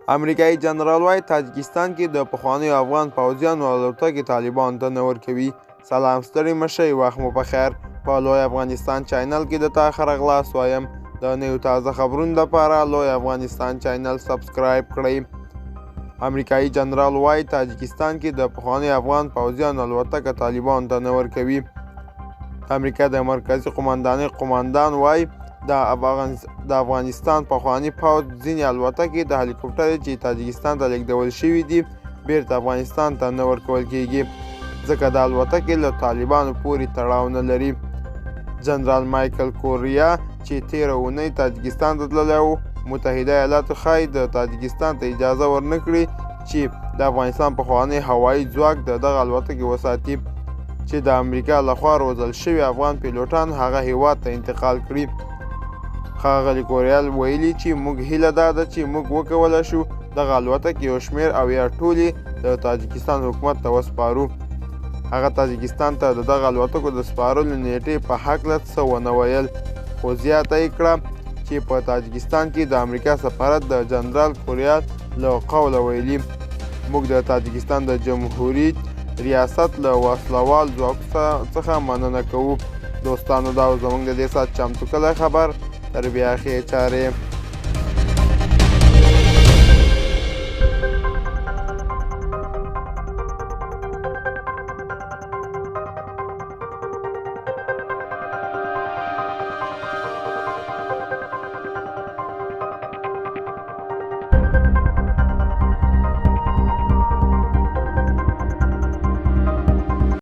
امریکایي جنرال وايي تاجکستان کې د پخوانیو افغان پوځیانو الوتکې طالبانو ته نه ورکوي. سلام، ستړي مه شئ، وخت مو په خیر. په لوی افغانستان چینل کې د تا ښه راغلاست وایم. د نویو تازه خبرونو لپاره لوی افغانستان چینل سبسکرایب کړئ. امریکایي جنرال وايي تاجکستان کې د پخوانیو افغان پوځیانو الوتکه طالبانو ته نه ورکوي. د امریکا د مرکزي قومندانۍ قومندان وايي د افغانستان پخواني پوځ ځینې الوتکې د هلیکوپټرې چې تاجکستان ته لیږدول شوي دي، بیرته افغانستان ته نه ورکول کیږي، ځکه دا الوتکې له طالبانو پورې تړاو نه لري. جنرال مایکل کوریا چې تیره اونۍ تاجکستان ته تللی و، متحده ایالاتو ښایي د تاجکستان ته اجازه ورنکړي چې د افغانستان پخوانی هوایي ځواک د دغه الوتکې وساتي چې د امریکا لخوا روزل شوي افغان پیلوټان هغه هیواد ته انتقال کړي. ښاغلي کوریال ویلي چې موږ هیله دا ده چې موږ وکولای شو دغه الوتکې یو شمېر او یا ټولې د تاجکستان حکومت ته وسپارو. هغه تاجکستان ته د دغه الوتکو د سپارلو نیټې په هکله څه ونه ویل، خو زیاته یې کړه چې په تاجکستان کې د امریکا سفارت د جنرال کوریال له قوله ویلي، موږ د تاجکستان د جمهوري ریاست له وسلهوال ځواک څخه مننه کوو. دوستانو، دا زموږ د دې ساعت چمتو کړی خبر. تر بیا ښې چارې.